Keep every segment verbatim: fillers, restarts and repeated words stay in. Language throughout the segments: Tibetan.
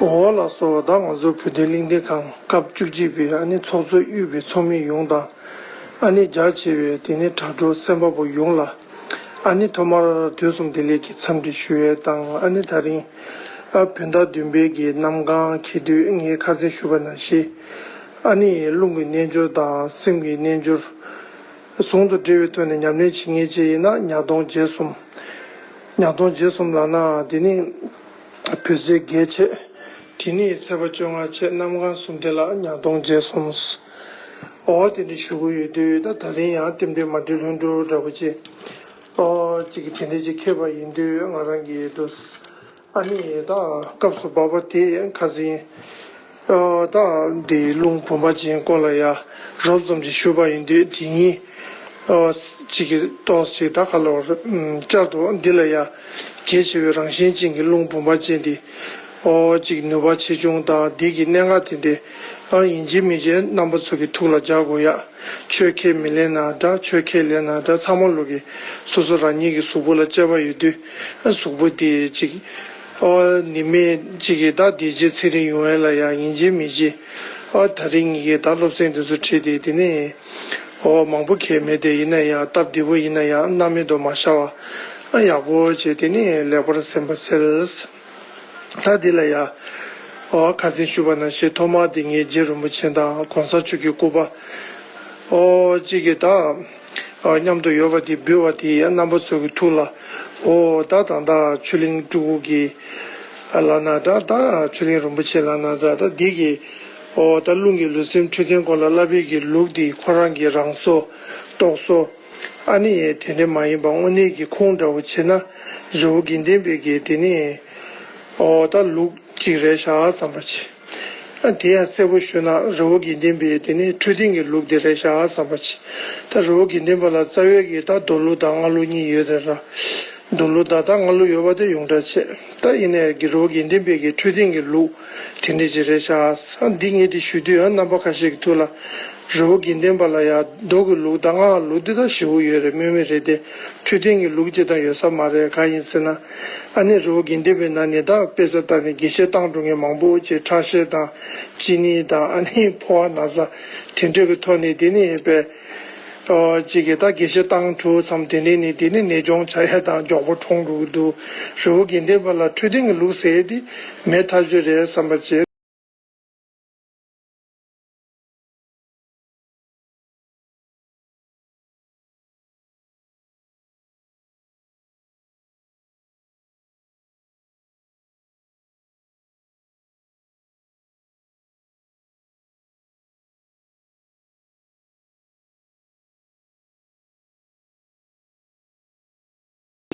འོ་ལགས་སོ། ད་ང་ཚོ་བོད་དོན་གླེང་སྟེགས་ཁང་སྐབས་བཅུ་གཅིག་པའི་ཨ་ནི་ཚོགས་གཙོས་དབུས་པའི་ཚོགས་མི་ཡོངས་དང་། ཨ་ནི་རྒྱ་ཆེ་བའི་དེ་ནི་དྲ་གྲོགས་གསན་པ་པོ་ཡོངས་ལ། ཨ་ནི་ཐོག་མར་དུས་གསུམ་བདེ་ལེགས་ཀྱི་འཚམས་འདྲི་ཞུ་ཡས་དང་། ཨ་ནི་ད་རིང་ཨ་བོད་ཟླ་བདུན་པའི་གི་གནམ་གང་འཁེལ་དུས་ངས་ཁ་སང་ཞུས་པ་ནང་བཞིན། ཨ་ནི་རླུང་གི་རྣལ་འབྱོར་དང་སེམས་ཀྱི་རྣལ་འབྱོར་ཟུང་དུ་འབྲེལ་བའི་ཐོག་ནས་ཉམས་ལེན་བྱེད་མཁན་ཅིག་ཡིན་ན་ཉ་སྟོང་བརྒྱད་གསུམ། ཉ་སྟོང་བརྒྱད་གསུམ་ལབ་ན་དེ་ནི་བོད་ཟླ་བརྒྱད་ཆད། དེ་ནི་ཚེས་པ་བཅོ་ལྔ་ཆད། གནམ་གང་གསུམ་དེ་ལ་ཉ་སྟོང་བརྒྱད་གསུམ། འོ་དེ་འདྲ་ཞུ་གི་ཡོད་དུས། ད་ད་རིང་ཡང་རྟེན་འབྲེལ་མ་འགྲིག་ལྷུན་གྲུབ་འདྲ་པོ་ཅིག་ཨོ་ཅིག་གི་དེ་འདྲ་ཅིག་འཁེལ་བ་ཡིན་དུས། ང་རང་གིས་འདུག་ཨ་ནི་ད་སྐབས་སུ་བབས་པ་དེ་ཁ་སང་ཨོ་ད་འདི་རླུང་བུམ་པ་ཅན་སྐོར་ལ་ཡ་རོབ་ཙམ་ཅིག་ཞུས་པ་ཡིན་དུས། དེ་ཉིད་ཨོ་ཅིག་གི་ཏོག་ཙམ་ཅིག་ད་ག་ལོར་བསྐྱར་དུ་འདི་ལ་ཡ་གལ་ཆེ་བའི་རང་བཞིན་ཅན་གྱི་རླུང་བུམ་པ་ཅན་དེ། ཨོ་ཅིག་ནུས་པ་ཆེ་ཆུང་དང་འདི་གི་གནད་འགག་དེ་འདྲ་ཨ་ཡིན་གཅིག་མིན་གཅིག་རྣམ་པ་ཚོ་གི་ཐུགས་ལ་འཇགས་དགོས་ཡ། ཆོས་ཁས་མི་ལེན་ན་འདྲ། ཆོས་ཁས་ལེན་ན་འདྲ། ཚང་མ་ལོག་གི་སོ་སོ་རང་ཉིད་ཀྱི་གཟུགས་པོ་ལ་དཔྱད་པ་ཡོད་དུས། ཨ་གཟུགས་པོ་དེ་ཅིག་ཨོ་ནི་མེད་ཅིག་གི་ད་བདེ་སྐྱིད་ཚེ་རིང་ཡོང་ཡ་ལ་ཡ་ཡིན་གཅིག་མིན་གཅིག་ཨོ་ད་རིང་ངེད་ཀྱིས་ད་སློབ་ཚན་དེ་ཚོ་ཁྲིད་དེ། དེ་ནས་ཨོ་མང་པོ་ཁས་མེད་དེ། ཡིན་ན་ཡང་སྟབས་བདེ་པོ་ཡིན་ན་ཡང་སྣང་མེད་དུ་མ་ཤར་བ་ཨ་ཡག་པོ་བྱས། དེ་ནས་ལེགས་པར་སེམས་པ་གསལ། ད་འདི་ལ་ཡ་ཨོ་ཁ་སང་ཞུས་པ་ནང་བཞིན་ཐོག་མར་འདི་ངས་རྗེ་རིན་པོ་ཆེ་དང་གོང་ས་མཆོག་གི་སྐུ་པར་ཨོ་གཅིག་གི་ད་ཨོ་མཉམ་དུ་ཡོད་པ་དེ་འབུལ་བ་དེ་རྣམ་པ་ཚོ་གི་ཐུགས་ལ། ཨོ་ད་ད་ད་ཆོས་གླིང་སྤྲུལ་སྐུ་གི་ལབ་ན་འདྲ། ད་ཆོས་གླིང་རིན་པོ་ཆེ་ལབ་ན་འདྲ། ད་འདི་གི་ཨོ་ད་རླུང་གི་ལུས་སེམས་འཕྲོད་བསྟེན་སྐོར་ལ་བསླབ་པའི་གི་ལུགས་འདི་ཁོ་རང་གི་རང་བཟོ་རྟོགས་བཟོ། ཨ་ནི་དེ་འདྲ་མ་ཡིན་པ་དངོས་གནས་ཀྱི་ཁུངས་འདྲ་བོ་བྱས་ན་རི་བོ་དགེ་ལྡན་པའི་གི་དེ་ནི་ཨོ་ད་ལུགས་གཅིག་རེད་ཤག་བསམ་པ་བྱས། ཨ་དེ་ཡང་གསལ་པོ་ཞུས་ན་རི་བོ་དགེ་ལྡན་པའི་དེ་ནི་འཕྲོད་བསྟེན་གྱི་ལུགས་དེ་རེད་ཤག་བསམ་པ་བྱས། ད་རི་བོ་དགེ་ལྡན་པ་ལ་རྩ་བའི་གི་ད་མདོ་ལུགས་དང་སྔགས་ལུགས་གཉིས་ཡོད་རེད་ར། མདོ་ལུགས་དང་ད་སྔགས་ལུགས་ཡོད་པ་དེ་ཡོངས་གྲགས་བྱས། ད་ཡིན་ནའི་གི་རི་བོ་དགེ་ལྡན་པའི་གི་འཕྲོད་བསྟེན་གྱི་ལུགས་དེ་འདྲ་ཅིག་རེད་ཤག་འདི་ངས་དེ་ཞུ་དུས་ཡང་རྣམ་པ་ཁ་ཤས་ཀྱི་ཐུགས་ལ་རི་བོ་དགེ་ལྡན་པ་ལ་ཡ་མདོ་གི་ལུགས་དང་སྔགས་ལུགས་འདི་ད་ཞེ་པོ་ཡོད་རེད། དམོད་མོ་རེད་དེ། འཕྲོད་བསྟེན་གྱི་ལུགས་ཅིག་ད་ཡོད་ས་མ་རེད། གང་ཡིན་ཟེར་ན། ཨ་ནི་རི་བོ་དགེ་ལྡན་པའི་ནང་ནས་ད་དཔེ་ཆ་ལྟ་ནས་དགེ་བཤེས་བཏང་འགྲོ་མཁན་མང་པོ་ཅིག་ཁྲག་ཤེད་དང་གཅིན་སྙི་དང་ཨ་ནི་ཕོ་བ་ན་ཚ་དེ་འདྲ་གི་ཐོག་ནས། དེ་ནས་དཔེ་ཨོ་གཅིག་གིས་ད་དགེ་བཤེས་བཏང་གྲུབ་ཙམ་དེ་འདྲ་ནས་དེ་ནས་ནད་གཅོང་ཆགས་ཡ་དང་མགྱོགས་པོ་གྲོངས་འགྲོ་གི་འདུག་རི་བོ་དགེ་ལྡན་པ་ལ་འཕྲོད་བསྟེན་གྱི་ལུགས་ཟེར་ཡ་དེ་མེད་ཐག་ཆོད་རེད་བསམ་པ་བྱས།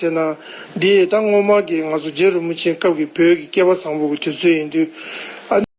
བྱས་ན། འདི་ད་སྔོན་མ་གི་ང་ཚོ་རྗེ་རིན་པོ་ཆེ་སྐབས་ཀྱི་བོད་ཀྱི་སྐལ་བ་བཟང་པོ་གི་དུས་ཚོད་ཡིན་དུས། ཨ་